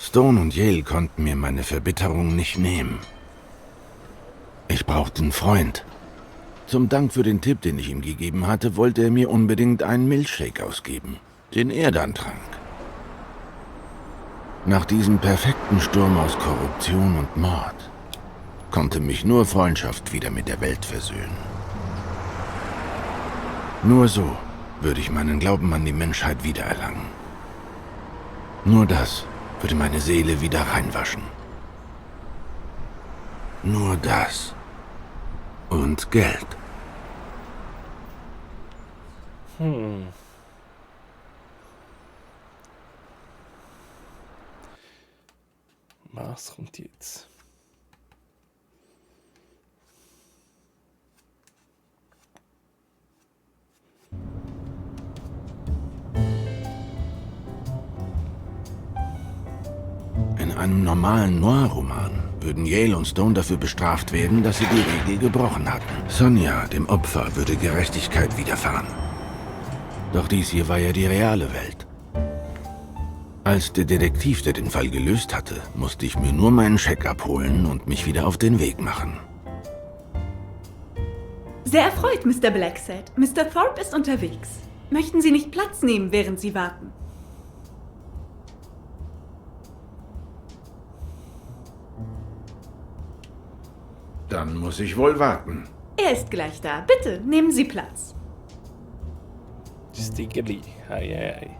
Stone und Yale konnten mir meine Verbitterung nicht nehmen. Ich brauchte einen Freund. Zum Dank für den Tipp, den ich ihm gegeben hatte, wollte er mir unbedingt einen Milchshake ausgeben, den er dann trank. Nach diesem perfekten Sturm aus Korruption und Mord konnte mich nur Freundschaft wieder mit der Welt versöhnen. Nur so würde ich meinen Glauben an die Menschheit wiedererlangen. Nur das würde meine Seele wieder reinwaschen. Nur das. Und Geld. Was kommt jetzt? In einem normalen Noir-Roman würden Yale und Stone dafür bestraft werden, dass sie die Regel gebrochen hatten. Sonja, dem Opfer, würde Gerechtigkeit widerfahren. Doch dies hier war ja die reale Welt. Als der Detektiv, der den Fall gelöst hatte, musste ich mir nur meinen Scheck abholen und mich wieder auf den Weg machen. Sehr erfreut, Mr. Blacksad. Mr. Thorpe ist unterwegs. Möchten Sie nicht Platz nehmen, während Sie warten? Dann muss ich wohl warten. Er ist gleich da. Bitte, nehmen Sie Platz. Stickerli. Hei, hei, hei.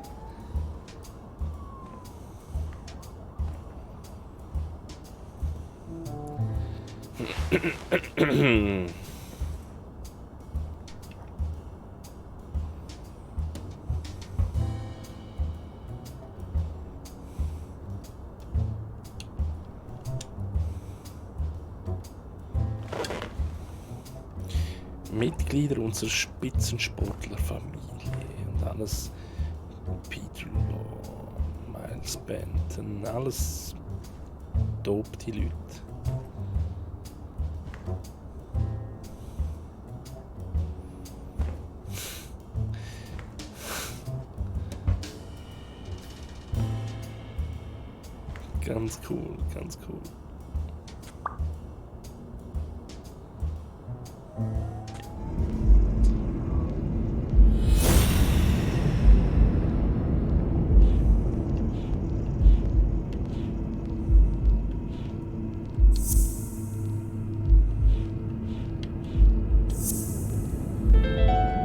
Mitglieder unserer Spitzensportlerfamilie und alles Peter Law, Miles Benton, alles dope die Leute. Ganz cool, ganz cool.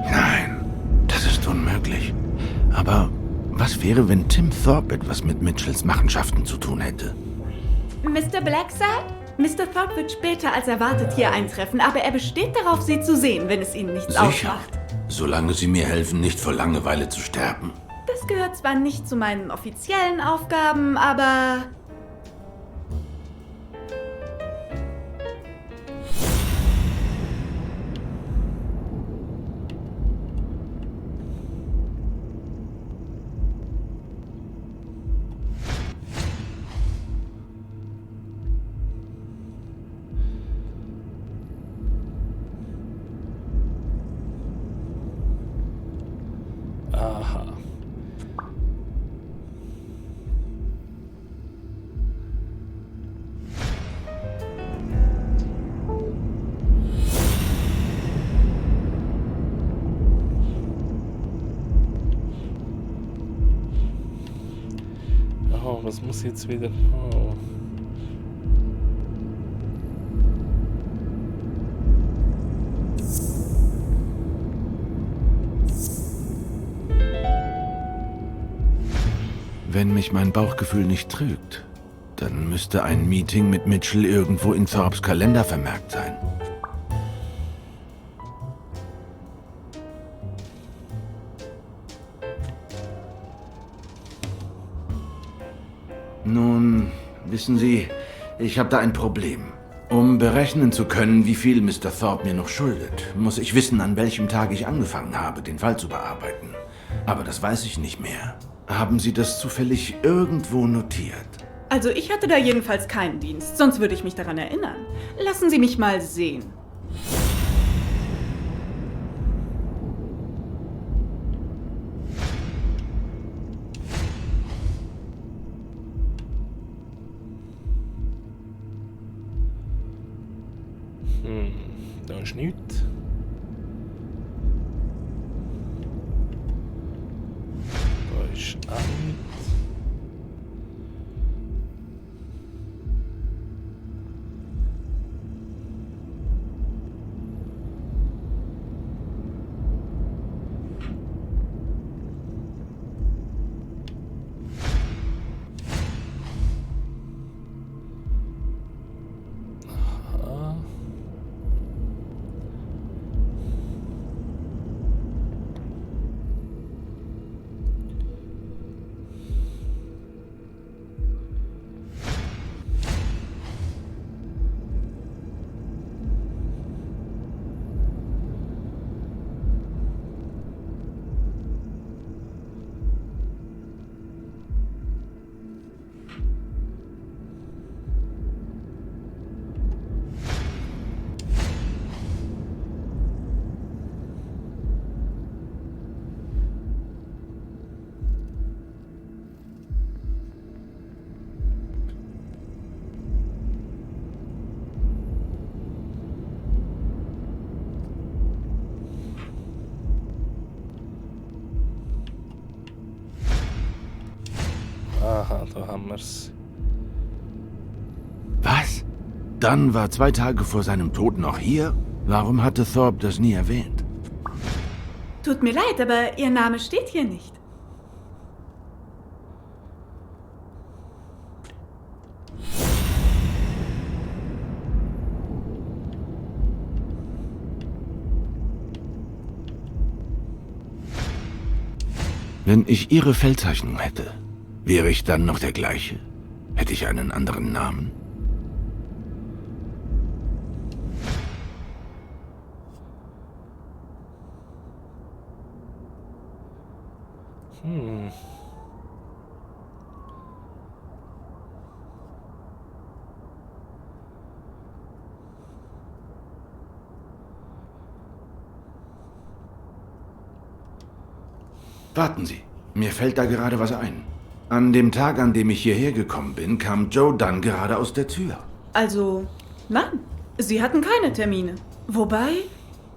Nein, das ist unmöglich. Aber was wäre, wenn Tim Thorpe etwas mit Mitchells Machenschaften zu tun hätte? Mr. Blacksad? Mr. Thorpe wird später als erwartet hier eintreffen, aber er besteht darauf, Sie zu sehen, wenn es Ihnen nichts Sicher, ausmacht. solange Sie mir helfen, nicht vor Langeweile zu sterben. Das gehört zwar nicht zu meinen offiziellen Aufgaben, aber... Aha. Oh, was muss jetzt wieder... Oh. Wenn mich mein Bauchgefühl nicht trügt, dann müsste ein Meeting mit Mitchell irgendwo in Thorpes Kalender vermerkt sein. Nun, wissen Sie, ich habe da ein Problem. Um berechnen zu können, wie viel Mr. Thorpe mir noch schuldet, muss ich wissen, an welchem Tag ich angefangen habe, den Fall zu bearbeiten. Aber das weiß ich nicht mehr. Haben Sie das zufällig irgendwo notiert? Also ich hatte da jedenfalls keinen Dienst, sonst würde ich mich daran erinnern. Lassen Sie mich mal sehen. Da ist nichts. Da ist auch nichts. Aha, da haben wir's. Was? Dunn war 2 Tage vor seinem Tod noch hier? Warum hatte Thorpe das nie erwähnt? Tut mir leid, aber Ihr Name steht hier nicht. Wenn ich Ihre Feldzeichnung hätte, wäre ich dann noch der gleiche? Hätte ich einen anderen Namen? Warten Sie, mir fällt da gerade was ein. An dem Tag, an dem ich hierher gekommen bin, kam Joe Dunn gerade aus der Tür. Also, nein, Sie hatten keine Termine. Wobei,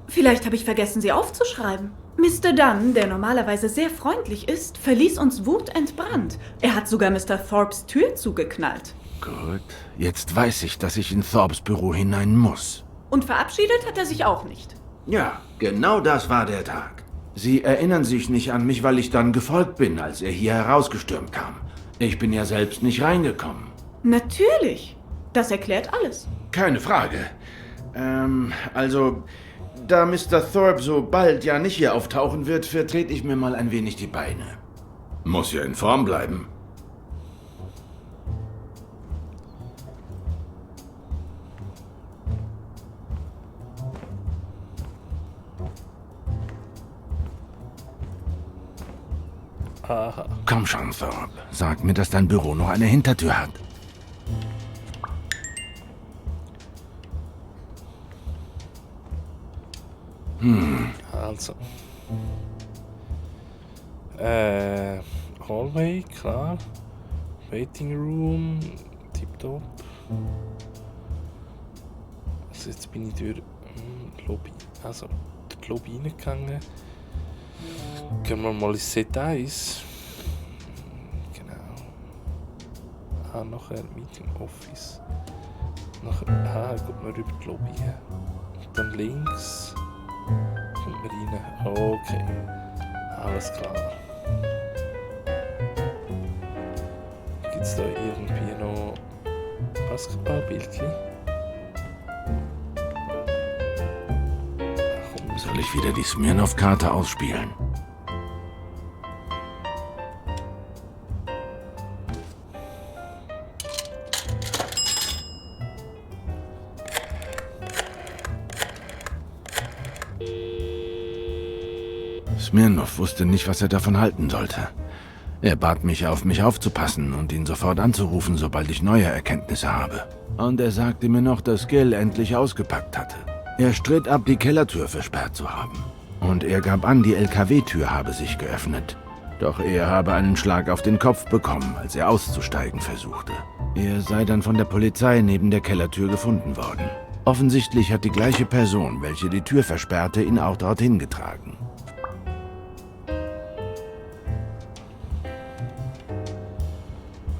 vielleicht habe ich vergessen, sie aufzuschreiben. Mr. Dunn, der normalerweise sehr freundlich ist, verließ uns wutentbrannt. Er hat sogar Mr. Thorpes Tür zugeknallt. Gut, jetzt weiß ich, dass ich in Thorpes Büro hinein muss. Und verabschiedet hat er sich auch nicht. Ja, genau das war der Tag. Sie erinnern sich nicht an mich, weil ich dann gefolgt bin, als er hier herausgestürmt kam. Ich bin ja selbst nicht reingekommen. Natürlich. Das erklärt alles. Keine Frage. Also, da Mr. Thorpe so bald ja nicht hier auftauchen wird, vertrete ich mir mal ein wenig die Beine. Muss ja in Form bleiben. Aha. Komm schon, Thorpe. Sag mir, dass dein Büro noch eine Hintertür hat. Also. Hallway, klar. Waiting Room, tipptopp. Also jetzt bin ich durch Lobby, also durch die Lobby reingegangen. Gehen wir mal ins Set 1. Genau. Nachher Meeting Office. Nachher geht man über die Lobby. Und dann links kommt man rein. Okay. Alles klar. Gibt es da irgendwie noch Basketballbildchen? Soll ich wieder die Smirnoff-Karte ausspielen? Smirnoff wusste nicht, was er davon halten sollte. Er bat mich, auf mich aufzupassen und ihn sofort anzurufen, sobald ich neue Erkenntnisse habe. Und er sagte mir noch, dass Gil endlich ausgepackt hatte. Er stritt ab, die Kellertür versperrt zu haben. Und er gab an, die LKW-Tür habe sich geöffnet. Doch er habe einen Schlag auf den Kopf bekommen, als er auszusteigen versuchte. Er sei dann von der Polizei neben der Kellertür gefunden worden. Offensichtlich hat die gleiche Person, welche die Tür versperrte, ihn auch dorthin getragen.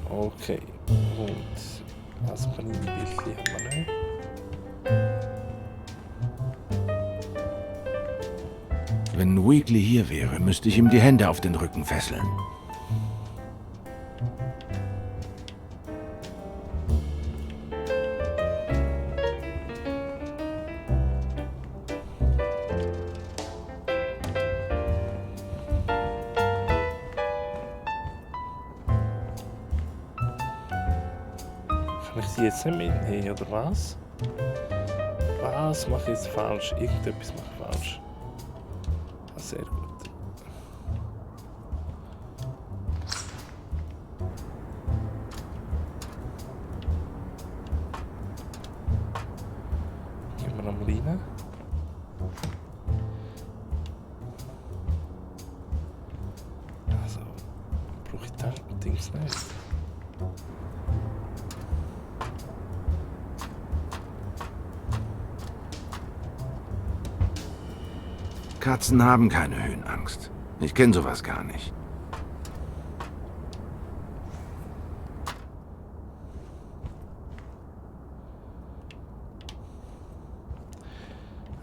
Okay. Und also Panini-Bildchen haben wir nicht. Wenn Weekly hier wäre, müsste ich ihm die Hände auf den Rücken fesseln. Kann ich sie jetzt nicht mitnehmen, oder was? Was mache ich jetzt falsch? Irgendetwas mache ich falsch. Ah, sehr gut. Gehen wir nochmal rein. Also, brauche ich das Dings nicht. Katzen haben keine Höhenangst. Ich kenne sowas gar nicht.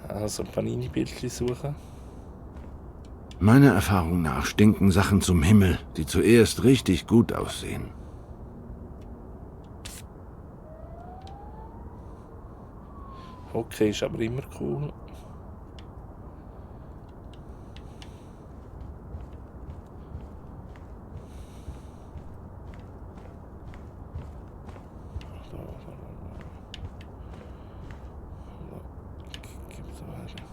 Also Panini-Bildchen suchen. Meiner Erfahrung nach stinken Sachen zum Himmel, die zuerst richtig gut aussehen. Okay, ist aber immer cool. Gibt's weiter.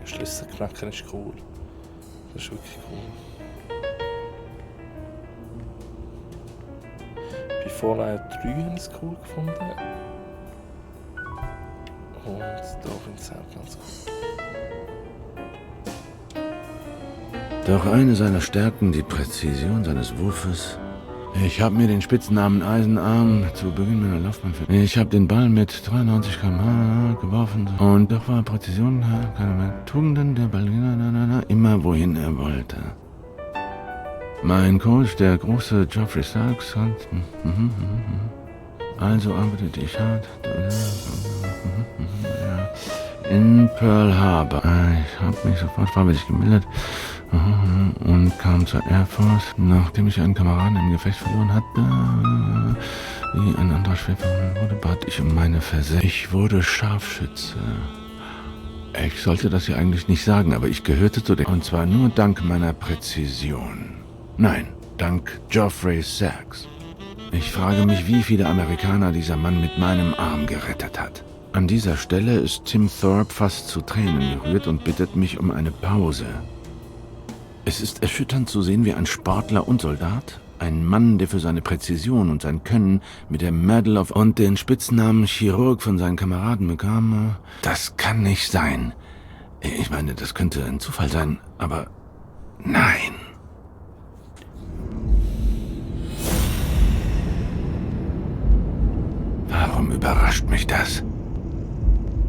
Schlüssel knacken ist cool. Das ist wirklich cool. Bei Fallout 3 habe ich es cool gefunden. Und da finde ich es auch ganz cool. Doch eine seiner Stärken, die Präzision seines Wurfes. Ich habe mir den Spitznamen Eisenarm zu Beginn meiner Laufbahn für. Ich habe den Ball mit 93 km/h geworfen und doch war Präzision keine mehr Tugenden. Der Ball ging immer wohin er wollte. Mein Coach, der große Geoffrey Sachs, hat. Also arbeitete ich hart. In Pearl Harbor. Ich habe mich sofort freiwillig gemeldet und kam zur Air Force, nachdem ich einen Kameraden im Gefecht verloren hatte. Wie ein anderer schwer verwundet wurde, bat ich um meine Versetzung. Ich wurde Scharfschütze. Ich sollte das ja eigentlich nicht sagen, aber ich gehörte zu den... Und zwar nur dank meiner Präzision. Nein, dank Geoffrey Sachs. Ich frage mich, wie viele Amerikaner dieser Mann mit meinem Arm gerettet hat. An dieser Stelle ist Tim Thorpe fast zu Tränen gerührt und bittet mich um eine Pause. Es ist erschütternd zu sehen, wie ein Sportler und Soldat, ein Mann, der für seine Präzision und sein Können mit der Medal of und den Spitznamen Chirurg von seinen Kameraden bekam. Das kann nicht sein. Ich meine, das könnte ein Zufall sein, aber nein. Warum überrascht mich das?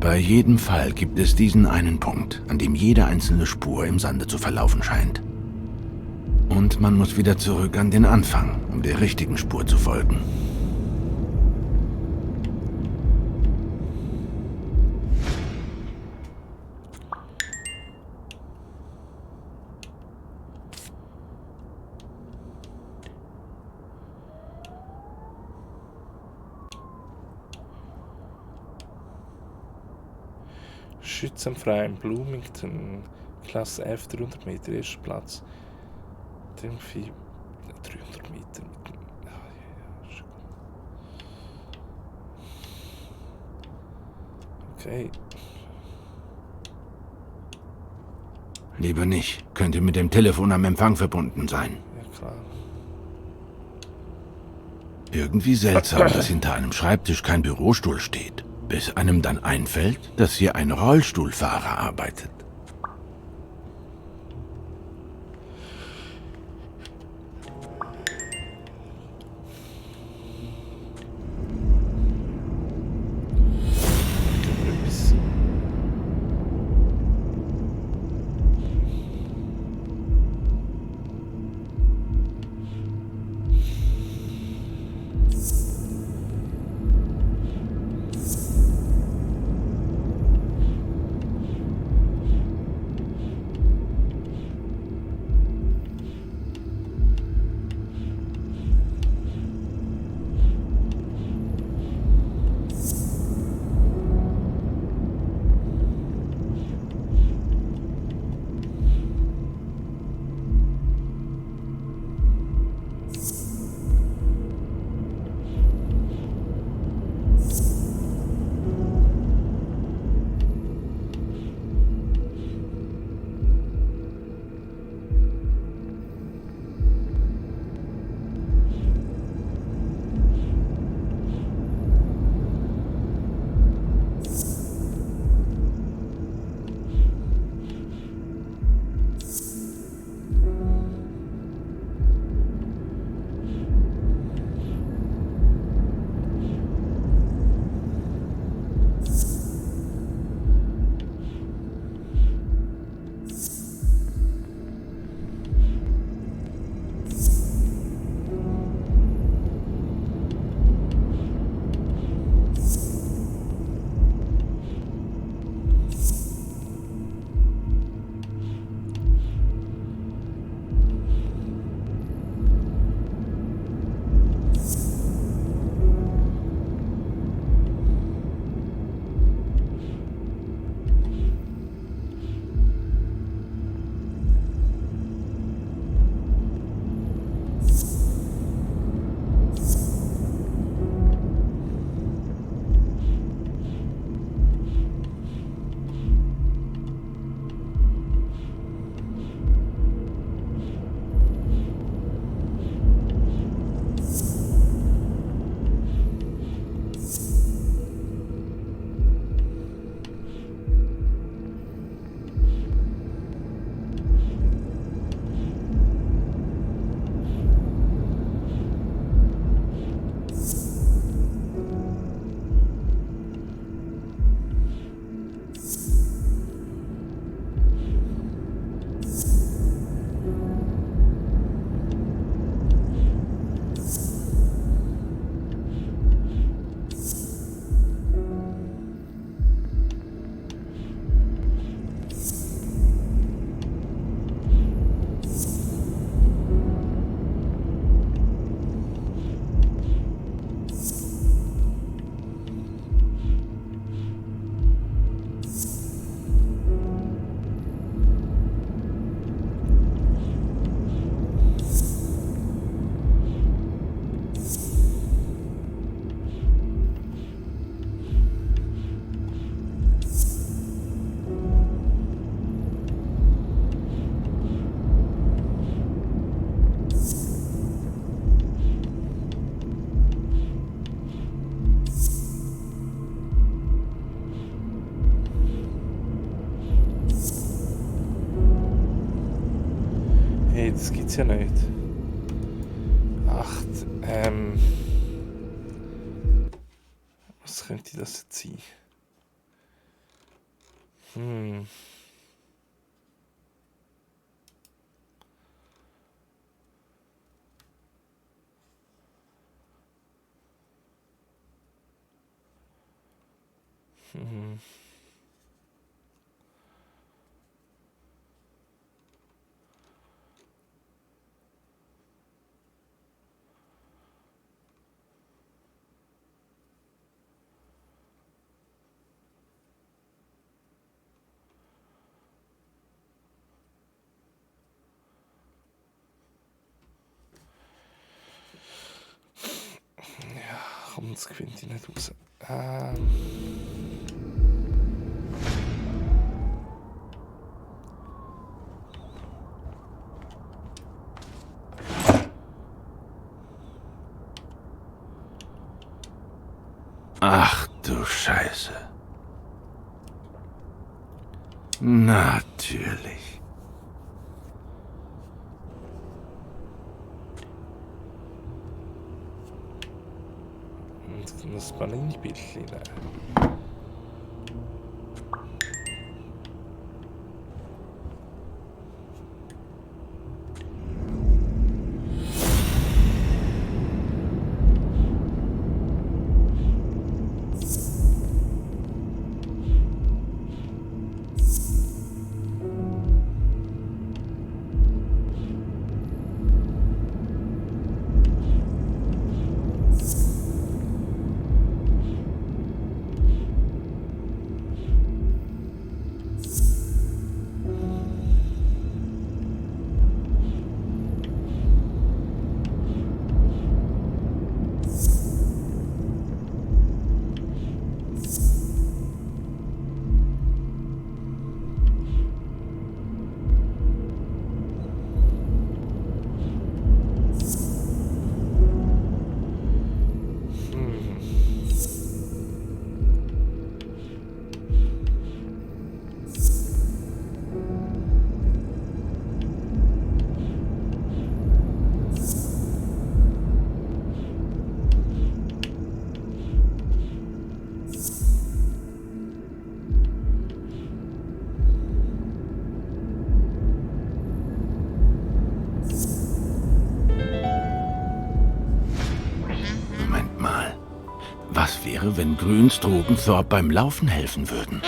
Bei jedem Fall gibt es diesen einen Punkt, an dem jede einzelne Spur im Sande zu verlaufen scheint. Und man muss wieder zurück an den Anfang, um der richtigen Spur zu folgen. Schützenfrei in Bloomington, Klasse F, 300 Meter, erster Platz. Irgendwie 300 Meter. Okay. Lieber nicht. Könnte mit dem Telefon am Empfang verbunden sein. Ja, klar. Irgendwie seltsam, dass hinter einem Schreibtisch kein Bürostuhl steht. Bis einem dann einfällt, dass hier ein Rollstuhlfahrer arbeitet. Hey, das gibt's ja nicht. Ach, was könnte das jetzt sein? Hm. Hm. Ja, komm, das gewinnt ich nicht raus. Ach du Scheiße. Natürlich. Das Panini-Bildchen. Moment mal. Was wäre, wenn Grüns Drogen Thorpe beim Laufen helfen würden?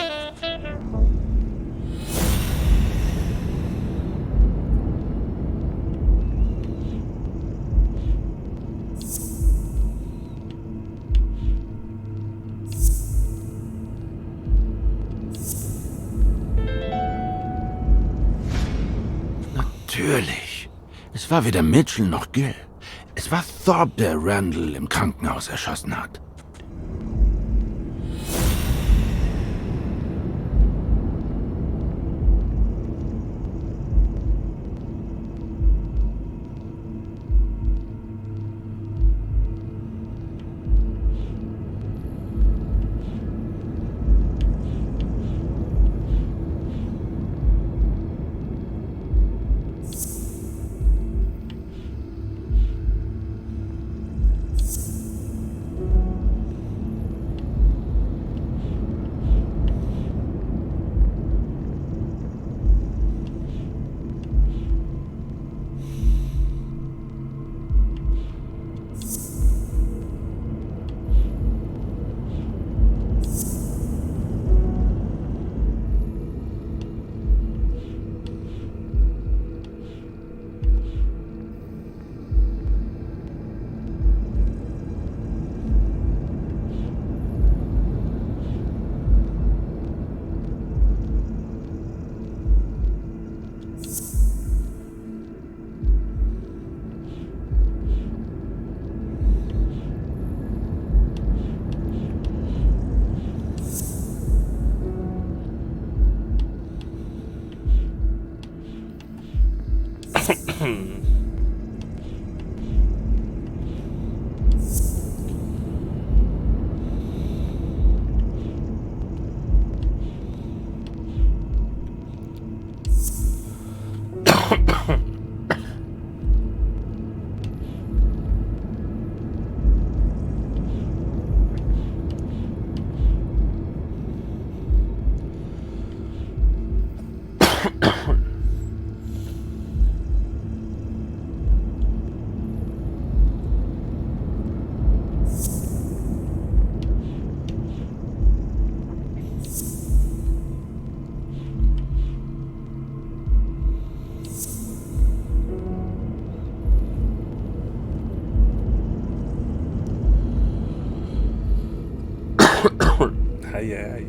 Natürlich. Es war weder Mitchell noch Gil. Es war Thorpe, der Randall im Krankenhaus erschossen hat. Ei.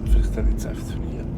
Vielleicht dann jetzt echt verlieren.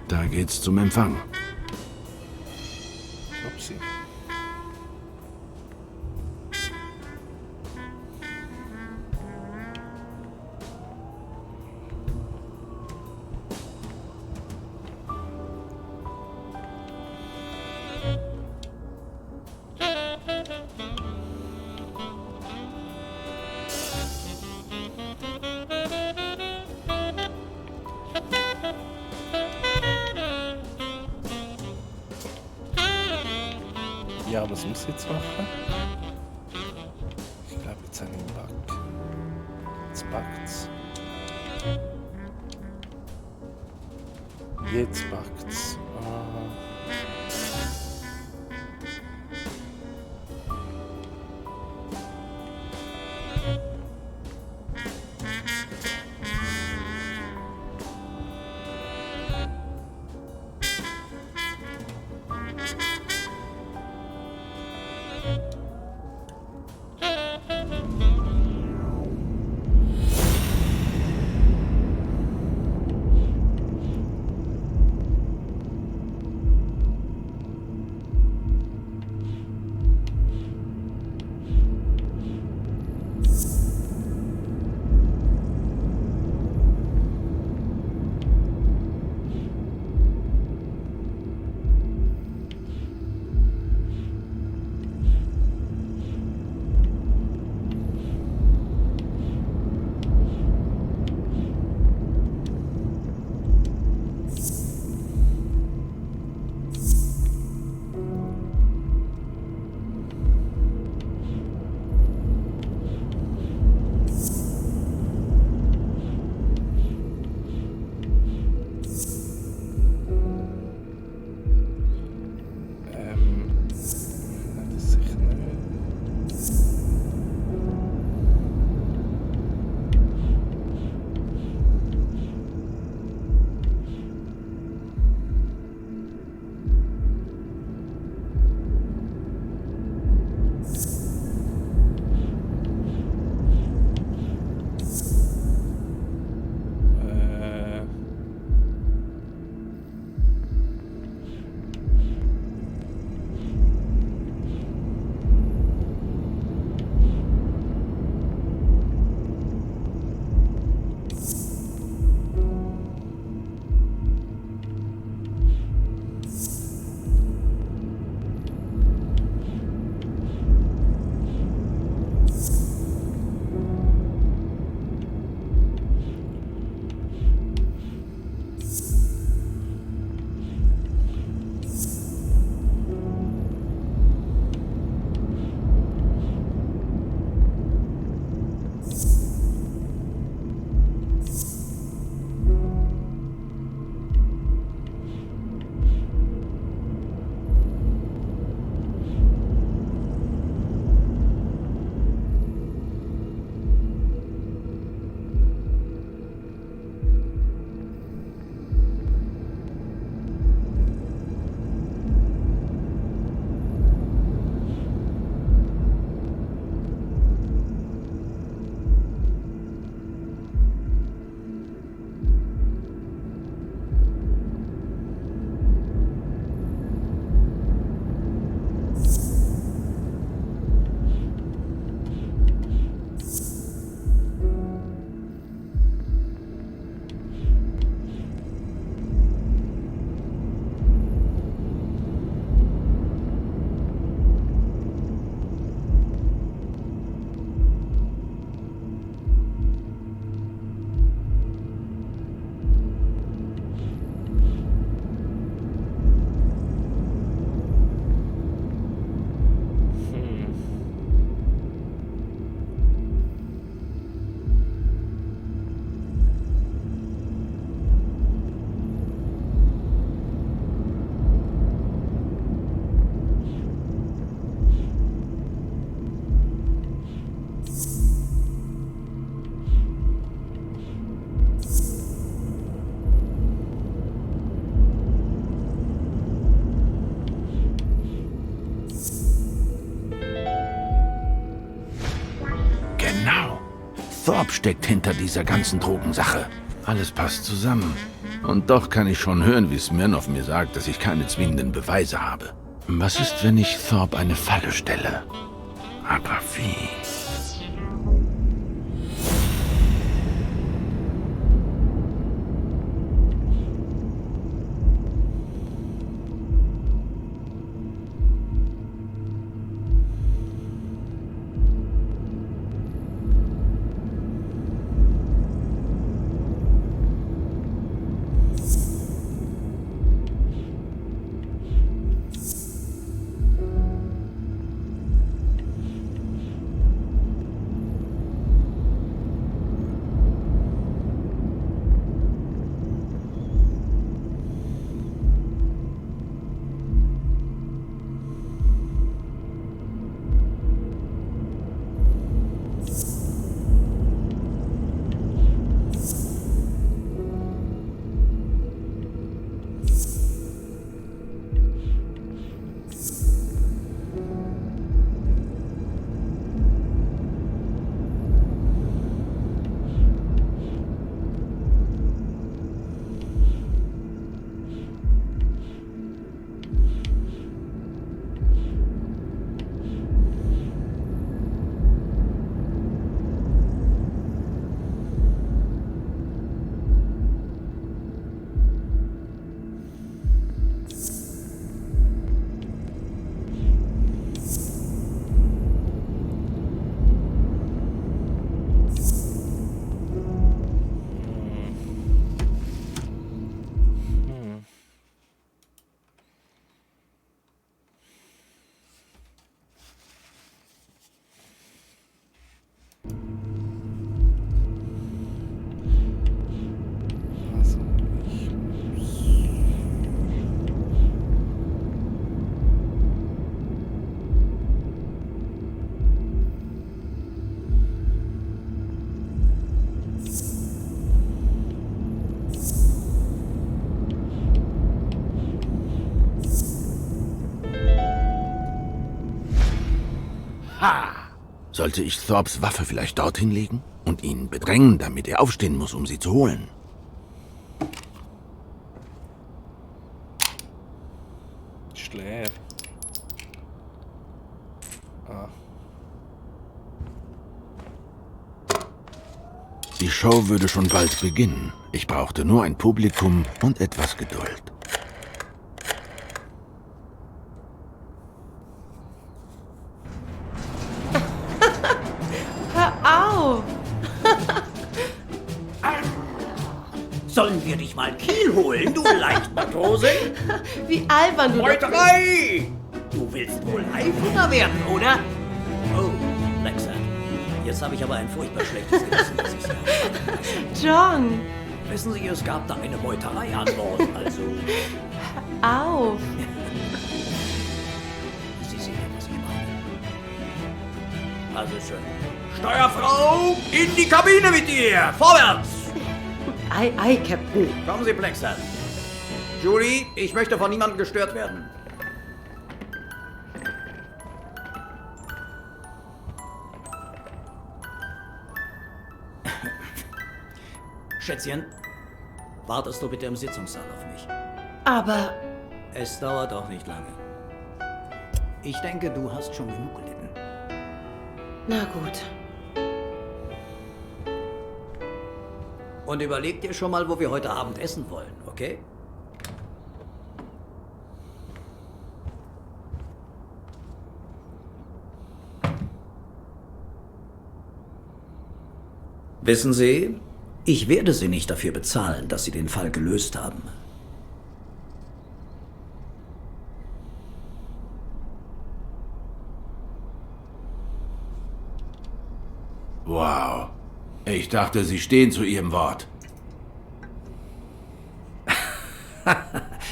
Da geht's zum Empfang. Upsi. Ja, was muss ich jetzt machen? Ich glaube, jetzt habe ich einen Bug. Jetzt packt's. Jetzt packt's. Thorpe steckt hinter dieser ganzen Drogensache. Alles passt zusammen. Und doch kann ich schon hören, wie Smirnoff mir sagt, dass ich keine zwingenden Beweise habe. Was ist, wenn ich Thorpe eine Falle stelle? Aber wie? Sollte ich Thorpes Waffe vielleicht dorthin legen und ihn bedrängen, damit er aufstehen muss, um sie zu holen? Ist leer. Ah. Die Show würde schon bald beginnen. Ich brauchte nur ein Publikum und etwas Geduld. Sollen wir dich mal Kiel holen, du Leichtmatrose? Wie albern du Meuterei! Du willst wohl Eifutter werden, oder? Oh, Lexa, jetzt habe ich aber ein furchtbar schlechtes Gewissen, dass ich sage. John! Wissen Sie, es gab da eine Meuterei an Bord, also... Auf! Sie sehen, was ich meine. Also schön. Steuerfrau, in die Kabine mit dir! Vorwärts! Ei, Captain. Kommen Sie, Blacksad. Julie, ich möchte von niemandem gestört werden. Schätzchen, wartest du bitte im Sitzungssaal auf mich. Aber... Es dauert auch nicht lange. Ich denke, du hast schon genug gelitten. Na gut. Und überleg dir schon mal, wo wir heute Abend essen wollen, okay? Wissen Sie, ich werde Sie nicht dafür bezahlen, dass Sie den Fall gelöst haben. Wow. Ich dachte, Sie stehen zu Ihrem Wort.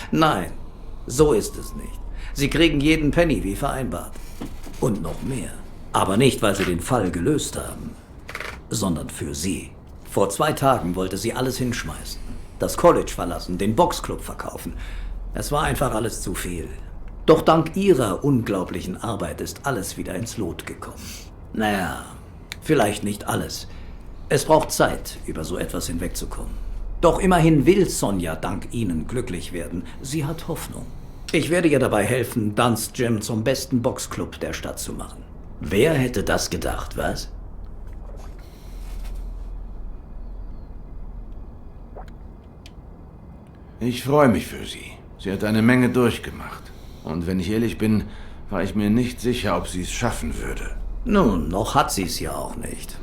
Nein, so ist es nicht. Sie kriegen jeden Penny wie vereinbart. Und noch mehr. Aber nicht, weil Sie den Fall gelöst haben, sondern für Sie. Vor 2 Tagen wollte sie alles hinschmeißen. Das College verlassen, den Boxclub verkaufen. Es war einfach alles zu viel. Doch dank Ihrer unglaublichen Arbeit ist alles wieder ins Lot gekommen. Naja, vielleicht nicht alles. Es braucht Zeit, über so etwas hinwegzukommen. Doch immerhin will Sonja dank Ihnen glücklich werden. Sie hat Hoffnung. Ich werde ihr dabei helfen, Dunn's Gym zum besten Boxclub der Stadt zu machen. Wer hätte das gedacht, was? Ich freue mich für sie. Sie hat eine Menge durchgemacht. Und wenn ich ehrlich bin, war ich mir nicht sicher, ob sie es schaffen würde. Nun, noch hat sie es ja auch nicht.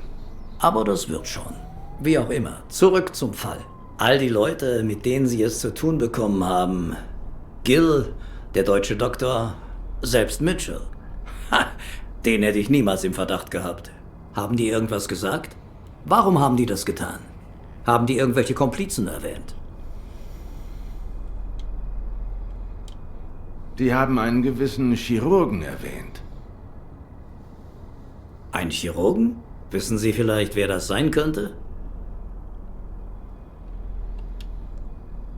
Aber das wird schon. Wie auch immer, zurück zum Fall. All die Leute, mit denen Sie es zu tun bekommen haben. Gil, der deutsche Doktor, selbst Mitchell. Ha, den hätte ich niemals im Verdacht gehabt. Haben die irgendwas gesagt? Warum haben die das getan? Haben die irgendwelche Komplizen erwähnt? Die haben einen gewissen Chirurgen erwähnt. Einen Chirurgen? Wissen Sie vielleicht, wer das sein könnte?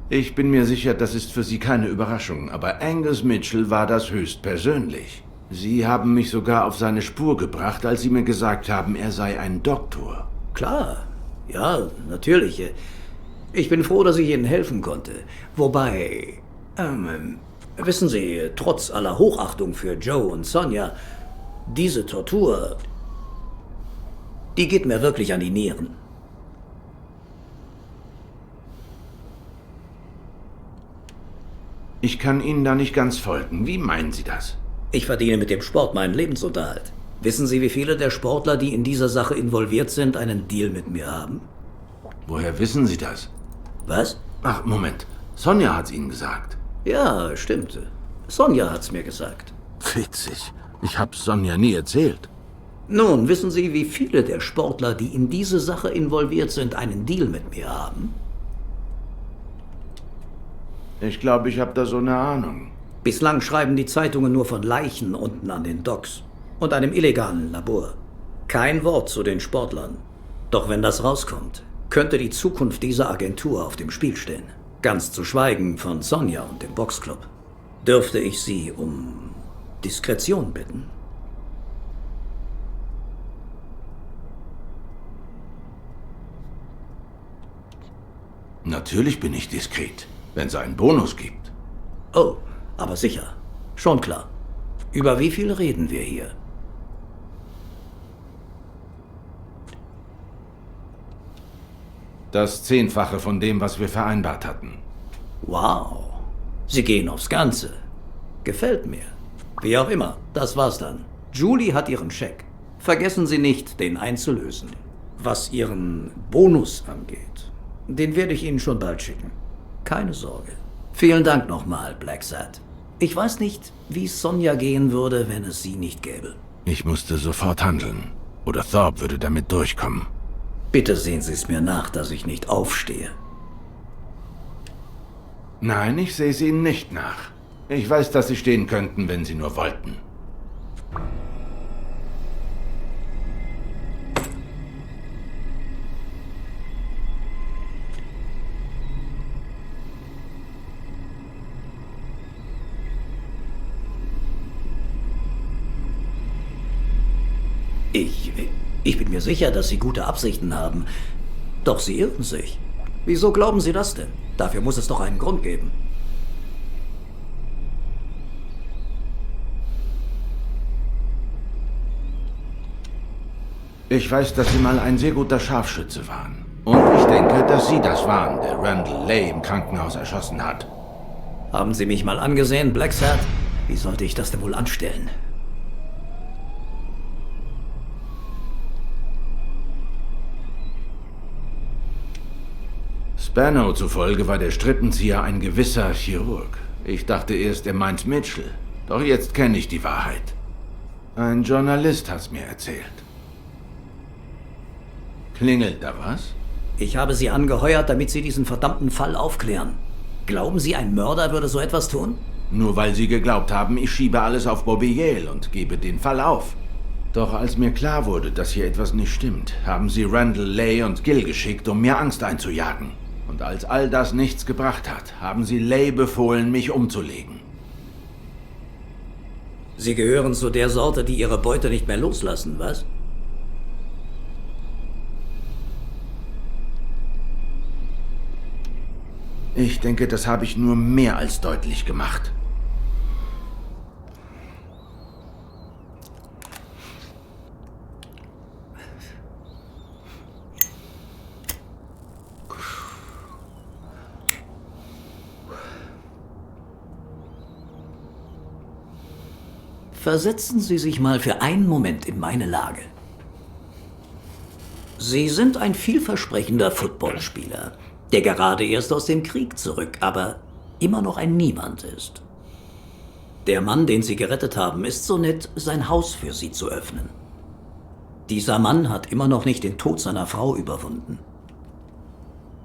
Ich bin mir sicher, das ist für Sie keine Überraschung, aber Angus Mitchell war das höchstpersönlich. Sie haben mich sogar auf seine Spur gebracht, als Sie mir gesagt haben, er sei ein Doktor. Klar, ja, natürlich. Ich bin froh, dass ich Ihnen helfen konnte. Wobei, wissen Sie, trotz aller Hochachtung für Joe und Sonja, diese Tortur, die geht mir wirklich an die Nieren. Ich kann Ihnen da nicht ganz folgen. Wie meinen Sie das? Ich verdiene mit dem Sport meinen Lebensunterhalt. Wissen Sie, wie viele der Sportler, die in dieser Sache involviert sind, einen Deal mit mir haben? Woher wissen Sie das? Was? Ach, Moment. Sonja hat's Ihnen gesagt. Ja, stimmt. Sonja hat's mir gesagt. Witzig. Ich hab's Sonja nie erzählt. Nun, wissen Sie, wie viele der Sportler, die in diese Sache involviert sind, einen Deal mit mir haben? Ich glaube, ich habe da so eine Ahnung. Bislang schreiben die Zeitungen nur von Leichen unten an den Docks und einem illegalen Labor. Kein Wort zu den Sportlern. Doch wenn das rauskommt, könnte die Zukunft dieser Agentur auf dem Spiel stehen. Ganz zu schweigen von Sonja und dem Boxclub. Dürfte ich Sie um Diskretion bitten? Natürlich bin ich diskret, wenn es einen Bonus gibt. Oh, aber sicher. Schon klar. Über wie viel reden wir hier? Das 10-fache von dem, was wir vereinbart hatten. Wow. Sie gehen aufs Ganze. Gefällt mir. Wie auch immer, das war's dann. Julie hat ihren Scheck. Vergessen Sie nicht, den einzulösen. Was Ihren Bonus angeht, den werde ich Ihnen schon bald schicken. Keine Sorge. Vielen Dank nochmal, Blacksad. Ich weiß nicht, wie es Sonja gehen würde, wenn es Sie nicht gäbe. Ich musste sofort handeln. Oder Thorpe würde damit durchkommen. Bitte sehen Sie es mir nach, dass ich nicht aufstehe. Nein, ich sehe es Ihnen nicht nach. Ich weiß, dass Sie stehen könnten, wenn Sie nur wollten. Ich bin mir sicher, dass Sie gute Absichten haben. Doch Sie irren sich. Wieso glauben Sie das denn? Dafür muss es doch einen Grund geben. Ich weiß, dass Sie mal ein sehr guter Scharfschütze waren. Und ich denke, dass Sie das waren, der Randall Lay im Krankenhaus erschossen hat. Haben Sie mich mal angesehen, Blacksad? Wie sollte ich das denn wohl anstellen? Spano zufolge war der Strippenzieher ein gewisser Chirurg. Ich dachte erst, er meint Mitchell. Doch jetzt kenne ich die Wahrheit. Ein Journalist hat's mir erzählt. Klingelt da was? Ich habe Sie angeheuert, damit Sie diesen verdammten Fall aufklären. Glauben Sie, ein Mörder würde so etwas tun? Nur weil Sie geglaubt haben, ich schiebe alles auf Bobby Yale und gebe den Fall auf. Doch als mir klar wurde, dass hier etwas nicht stimmt, haben Sie Randall Lay und Gil geschickt, um mir Angst einzujagen. Und als all das nichts gebracht hat, haben Sie Lay befohlen, mich umzulegen. Sie gehören zu der Sorte, die ihre Beute nicht mehr loslassen, was? Ich denke, das habe ich nur mehr als deutlich gemacht. Versetzen Sie sich mal für einen Moment in meine Lage. Sie sind ein vielversprechender Footballspieler, der gerade erst aus dem Krieg zurück, aber immer noch ein Niemand ist. Der Mann, den Sie gerettet haben, ist so nett, sein Haus für Sie zu öffnen. Dieser Mann hat immer noch nicht den Tod seiner Frau überwunden.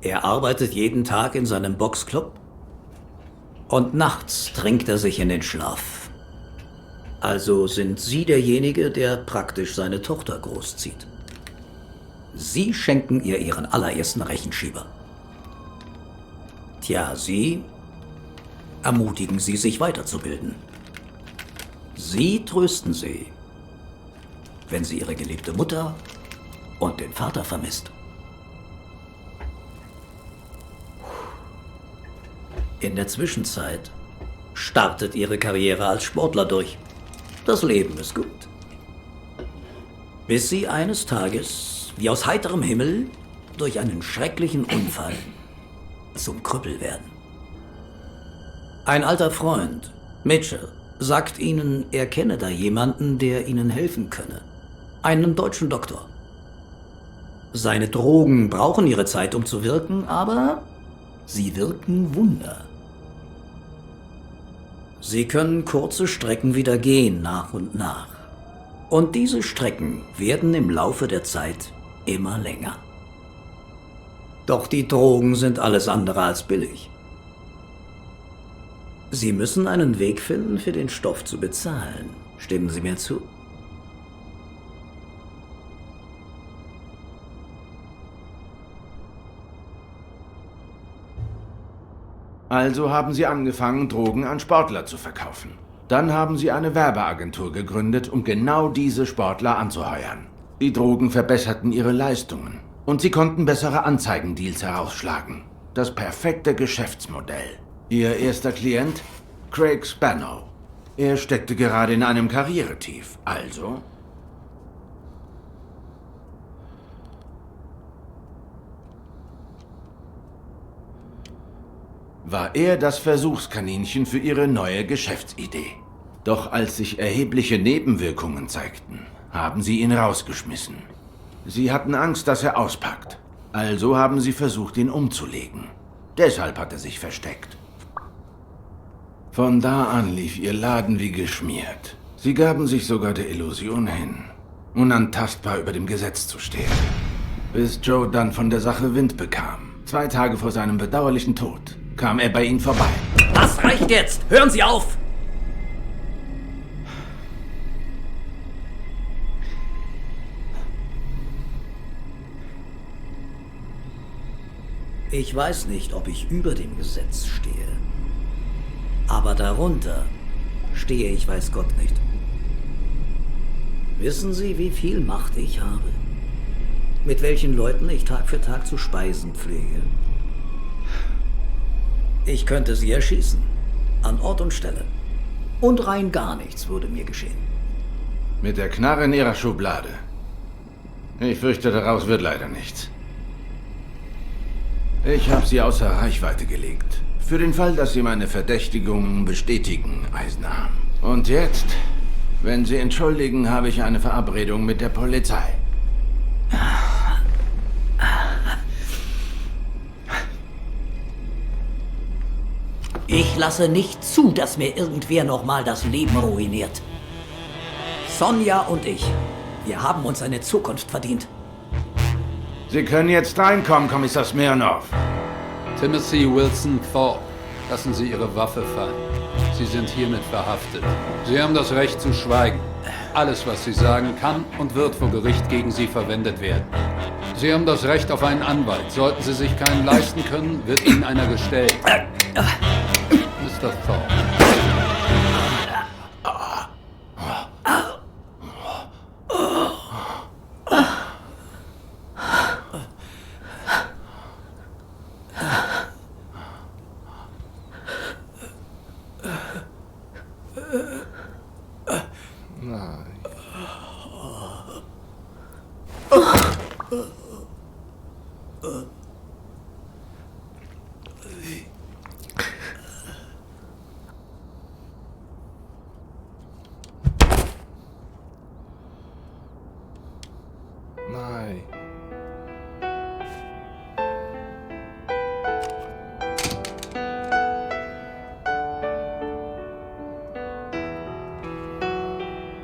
Er arbeitet jeden Tag in seinem Boxclub und nachts trinkt er sich in den Schlaf. Also sind Sie derjenige, der praktisch seine Tochter großzieht. Sie schenken ihr ihren allerersten Rechenschieber. Tja, Sie ermutigen sie, sich weiterzubilden. Sie trösten sie, wenn sie ihre geliebte Mutter und den Vater vermisst. In der Zwischenzeit startet ihre Karriere als Sportler durch. Das Leben ist gut. Bis sie eines Tages, wie aus heiterem Himmel, durch einen schrecklichen Unfall zum Krüppel werden. Ein alter Freund, Mitchell, sagt ihnen, er kenne da jemanden, der ihnen helfen könne. Einen deutschen Doktor. Seine Drogen brauchen ihre Zeit, um zu wirken, aber sie wirken Wunder. Sie können kurze Strecken wieder gehen, nach und nach. Und diese Strecken werden im Laufe der Zeit immer länger. Doch die Drogen sind alles andere als billig. Sie müssen einen Weg finden, für den Stoff zu bezahlen. Stimmen Sie mir zu? Also haben Sie angefangen, Drogen an Sportler zu verkaufen. Dann haben Sie eine Werbeagentur gegründet, um genau diese Sportler anzuheuern. Die Drogen verbesserten ihre Leistungen und Sie konnten bessere Anzeigendeals herausschlagen. Das perfekte Geschäftsmodell. Ihr erster Klient? Craig Spano. Er steckte gerade in einem Karrieretief. Also? War er das Versuchskaninchen für Ihre neue Geschäftsidee. Doch als sich erhebliche Nebenwirkungen zeigten, haben Sie ihn rausgeschmissen. Sie hatten Angst, dass er auspackt. Also haben Sie versucht, ihn umzulegen. Deshalb hat er sich versteckt. Von da an lief Ihr Laden wie geschmiert. Sie gaben sich sogar der Illusion hin, unantastbar über dem Gesetz zu stehen. Bis Joe dann von der Sache Wind bekam. 2 Tage vor seinem bedauerlichen Tod kam er bei Ihnen vorbei. Das reicht jetzt! Hören Sie auf! Ich weiß nicht, ob ich über dem Gesetz stehe. Aber darunter stehe ich weiß Gott nicht. Wissen Sie, wie viel Macht ich habe? Mit welchen Leuten ich Tag für Tag zu speisen pflege? Ich könnte sie erschießen. An Ort und Stelle. Und rein gar nichts würde mir geschehen. Mit der Knarre in Ihrer Schublade. Ich fürchte, daraus wird leider nichts. Ich habe sie außer Reichweite gelegt. Für den Fall, dass Sie meine Verdächtigungen bestätigen, Eisenarm. Und jetzt, wenn Sie entschuldigen, habe ich eine Verabredung mit der Polizei. Ich lasse nicht zu, dass mir irgendwer nochmal das Leben ruiniert. Sonja und ich, wir haben uns eine Zukunft verdient. Sie können jetzt reinkommen, Kommissar Smirnoff. Timothy Wilson Thorpe, lassen Sie Ihre Waffe fallen. Sie sind hiermit verhaftet. Sie haben das Recht zu schweigen. Alles, was Sie sagen, kann und wird vor Gericht gegen Sie verwendet werden. Sie haben das Recht auf einen Anwalt. Sollten Sie sich keinen leisten können, wird Ihnen einer gestellt. Mr. Thorpe. Nein.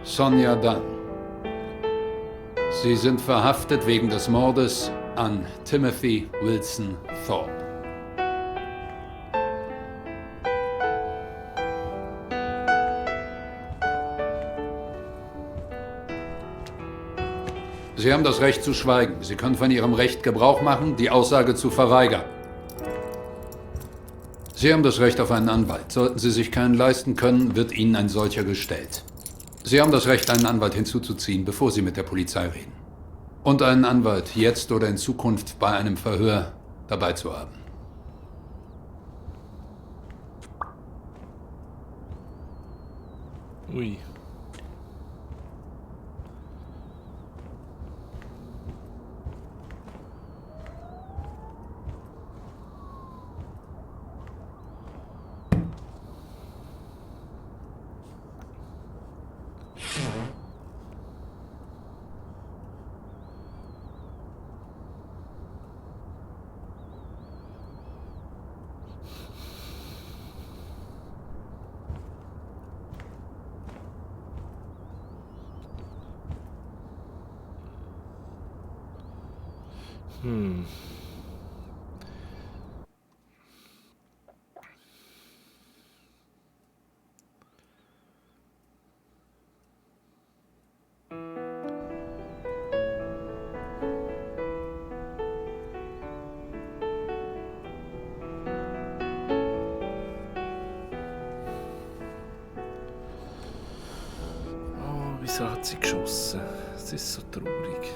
Sonja Dunn. Sie sind verhaftet wegen des Mordes an Timothy Wilson Thorpe. Sie haben das Recht zu schweigen. Sie können von Ihrem Recht Gebrauch machen, die Aussage zu verweigern. Sie haben das Recht auf einen Anwalt. Sollten Sie sich keinen leisten können, wird Ihnen ein solcher gestellt. Sie haben das Recht, einen Anwalt hinzuzuziehen, bevor Sie mit der Polizei reden. Und einen Anwalt jetzt oder in Zukunft bei einem Verhör dabei zu haben. Ui. Oh, wieso hat sie geschossen? Es ist so traurig.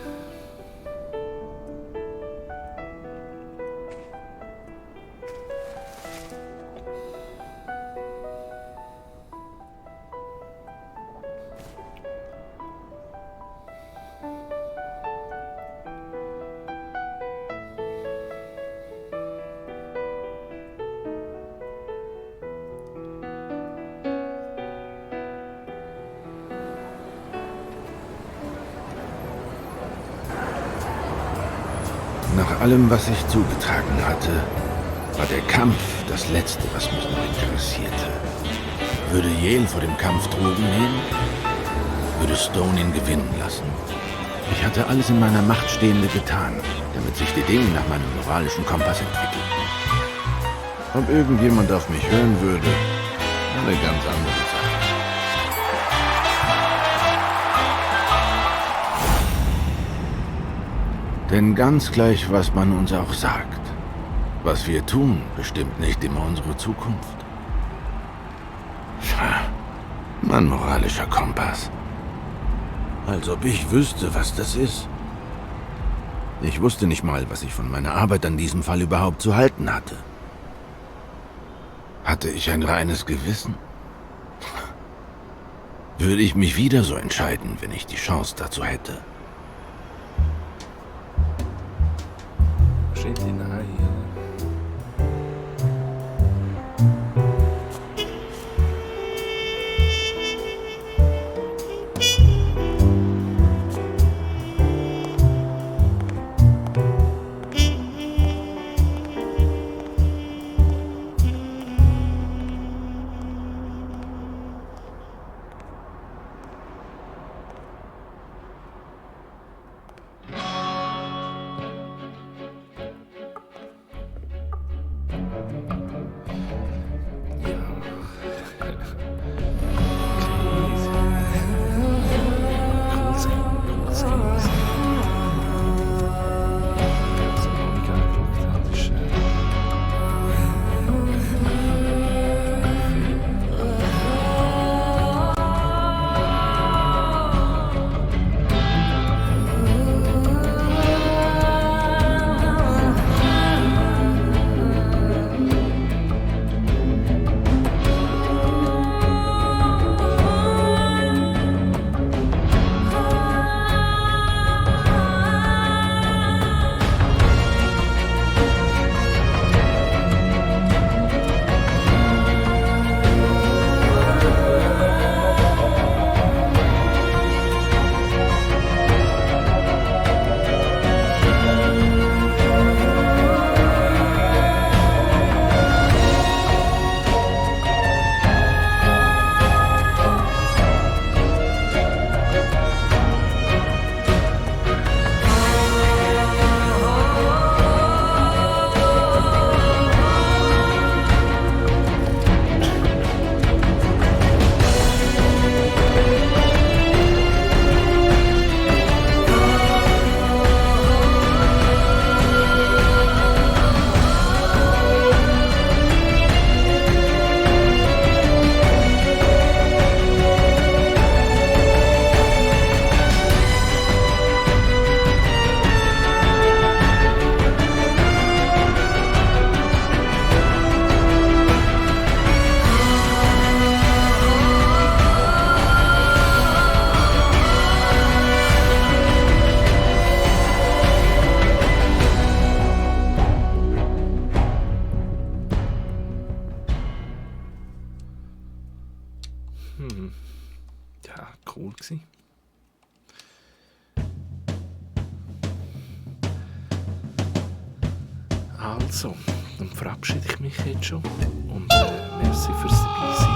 Nach allem, was sich zugetragen hatte, war der Kampf das Letzte, was mich noch interessierte. Würde Yale vor dem Kampf Drogen nehmen? Würde Stone ihn gewinnen lassen? Ich hatte alles in meiner Macht Stehende getan, damit sich die Dinge nach meinem moralischen Kompass entwickeln. Ob irgendjemand auf mich hören würde, war eine ganz andere Sache. Denn ganz gleich, was man uns auch sagt, was wir tun, bestimmt nicht immer unsere Zukunft. Tja, mein moralischer Kompass. Als ob ich wüsste, was das ist. Ich wusste nicht mal, was ich von meiner Arbeit an diesem Fall überhaupt zu halten hatte. Hatte ich ein reines Gewissen? Würde ich mich wieder so entscheiden, wenn ich die Chance dazu hätte? Wahrscheinlich nein. gewesen. Also, dann verabschiede ich mich jetzt schon und merci fürs dabei sein.